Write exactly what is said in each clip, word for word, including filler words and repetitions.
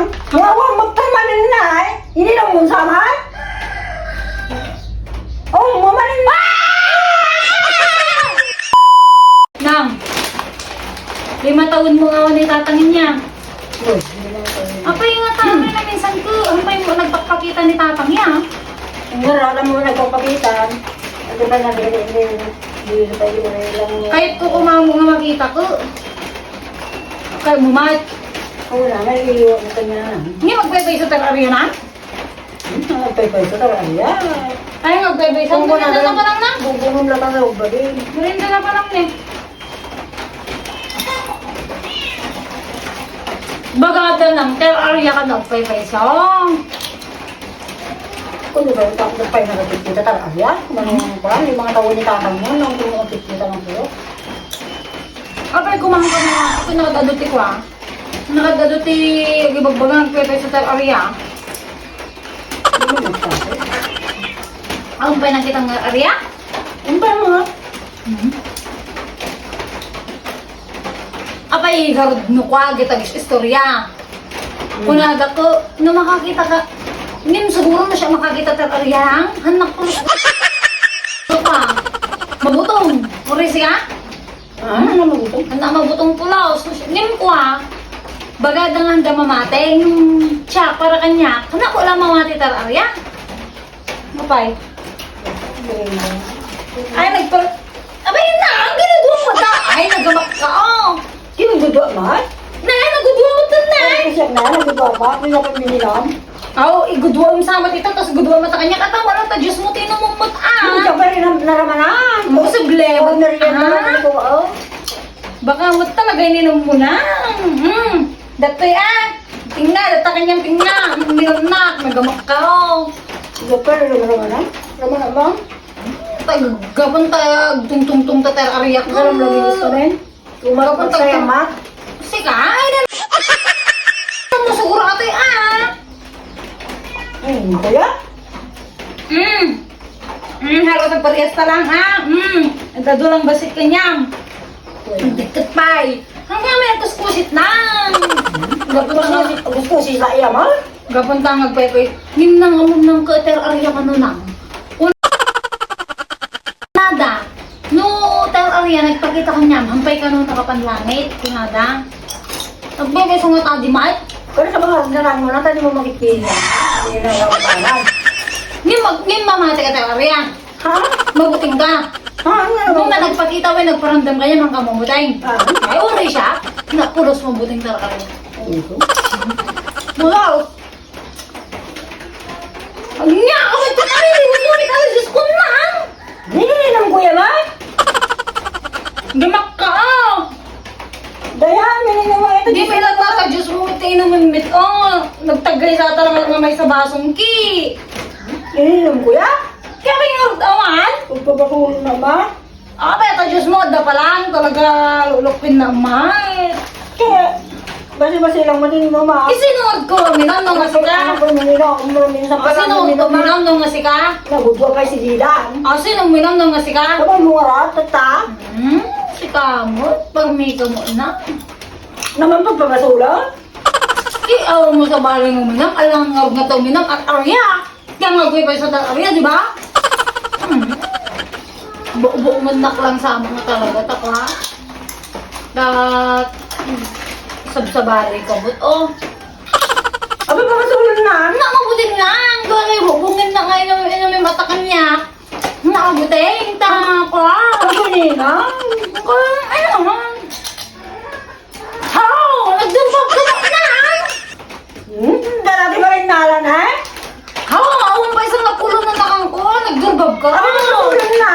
Nga, wa, magtamanin na, eh. Ini lang mong samay? Oh, mamanin na. Nang, lima taon mo nga ni tatang niya. Uy, hindi naman tayo. Apay nga tama na minsan ko, ang pay mo nagpakpakita ni tatang niya. Ang gara mo nagpakpakita. Ano ba na, hindi, hindi, hindi pa yun, lang niya. Kahit ko kumamo nga makita ko. Kay mumat. Oo na, may iyo, ano ka niya. Hindi magpaypay sa Terraria na? Hmm, magpaypay sa Terraria. Ay, magpaypay sa Terraria na pala na. Bubunon na pala, ubadin. Merienda na pala ni. Baga ka ng Terraria ka na, magpaypay sa. Kung di ba, tapos pa'y nakapit kita Terraria, nang, kuwan, yung mga tao ni tatang mo, nang kung nakapit kita ng buhok. Apay, kumangka mo nga. Ito, nakadado ti kwa. Nakadado ti agibagbaga, nagpetay sa Terraria. Ano mo nagsabi? Ang pay nakita nga area? Ang pay mga. Mhm. Apay, garud no kwa, gitag istorya. Kunada ko, no makakita ka, ngem siguro no siya makakita Terraria, hanak ko. Ano ka? Mabutong. Uri siya? Ah, ano mabutong? Hanak mabutong pulaw. So, ngem kwa, baga da nga da mamati, ngem siya, para kanya, hanak ko lang mamati Terraria. Apay? Ay, nagpa-, abay na, ang ginaduan mo ta. Ay, nagamak ka, oh. Sino gudua man? Na, nagudua mo ta na. Ay, siya na, nagudua ba? Ano na pag minilam? Aw, igudua mo sa amat ito, tas gudua mo ta kanya. Kata, wala ta, Diyos mo, tinumumot, ah. Hindi ka pa rin nam-, naramanan. Imposible. Oh, merienda Ah. lang ito, oh. Baka mo talaga ininom mo na. Hmm. Datoy, ah. Tingnan, data kanyang tingnan. Minumnak, nagamak ka, oh. Hindi pa rin naramanan. Ramanan mo? Tag-, gapon ta, tungtungtung ta, ter, ariak. Garam lagi gusto rin. Gapon tag-, Umat-, magsaya, ma. Sika, ay, na-, mo siguro, ate, ah. Ay, ano kaya? Mm. Mm, halos nagparehas ta lang, ha? Mm. Nagdadulang basit kanyam. Uy. Ang dikit pa, eh. Ang kaya may kuskusit na. Kuskusit, kuskusit sa iya, ma? Gapon ta nga agpaypay. Ngem nang amon nang ka, ter, ariak ano nang. Nada. No, Terraria, nagpakita kaniam, hampay kano nakapanlangit, kunada. Nagbibay sa nga tadi, Mike. Pero sa mga orderan mo na, tadi mo magkikita. Hindi na yung kapanan. Ngem mag-, ngem mamati ka, Terraria. Ha? Mabuting ka. Ha? Ano? Nung na nagpakita, we, nagparamdam ka niya, mga kamumutay. Ah. Ay, uri siya. Napulos mabuting Terraria. Ano ito? Wow! Anya, ako ito kami, hindi mo kami, Diyos ko, na. Hindi, hindi naman, Kuya, ba? Gamak ka, ah. Daya, may ninawa ito, Di Diyos may ko. Nagtata, Diyos mo, ito inumin mit, oh. Nagtagay sa talaga nga may sa basong ki. Hindi naman, Kuya. Kaya may ngarot awan? Pagpapatuloy na ba? Ah, pero Diyos mo, adda pa lang talaga lulukwin na, mahal. Kaya, basi-basi lang man din, no, ma? Isinungod ko, minam no nga sika. Ano ko, minino, minino, minsan pa lang, Isinungod ko, minino, ma. Minam no nga sika. Nagudwa kay si Didan. Ah, sino minam no nga sika? Sabay mo nga rat, tata. Hmm, sika mo, pagmika mo na. Naman pagpapasula? Ki, awa mo sa bali mo, minam, alang nga nga to, minam, at arya. Kaya nga, kuya, pa sa Tartaria, di ba? Hmm. Buo-buo man nak lang sa mga talaga, takwa. Dat, hmm, sabsabari ka, but, oh. Abi, pamasulan na. Na, mabuti na. Ang gawin, bubungin na nga, inom, inom yung mata kanya. Na, mabuti, yung tama ko, ah. Ang ganina. Ang, ano, Haw! Nagdurbab ka na, ah! Hmm? Dala di ba rin nalan, eh? Haw, awan pa isang napulo na nakangko, nagdurbab ka. Ano ba sa ulo na?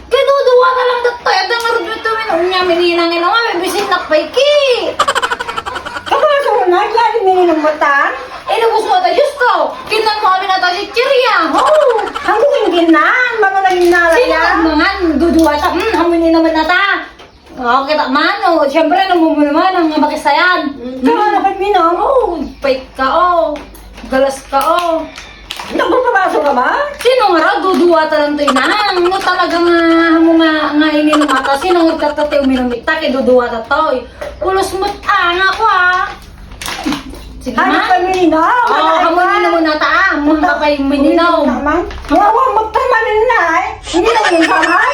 Kay duduwa ka lang datay, at ang arudut kami na unya, mininang ina nga, may bisin nakpay ki. Kabaso na, lagi na yun ang mata. Eh, nabuswa ta, Diyos ko. Kinan mo kami na ta si Chiria. Oh, hanggang yung ginan, mama na yung nalan Sino niya. Nagmangan? Duduwa ta. Hmm, hamunin naman na ta. Oo, kita man, oh. Siyempre, namumunuan ang mga makisayan. Mm. Tama na, Pepino. Oh, pait ka, oh. Galas ka, oh. Nagpapabaso ka ba? Sino nga raw duduwa ta lang to, inang? No, talaga nga, mo nga, nga ininom ata. Sino nga tatatew minumita kay duduwa ta to, eh? Ulos mo't anga ko, ah. Sige, Ano man. Kami na? Oh, kamu ni naman ata, ah. Muna ka pa yung Uy, mininaw. Naman. Wawa, magtamanin na, eh. Hindi na yung kamay.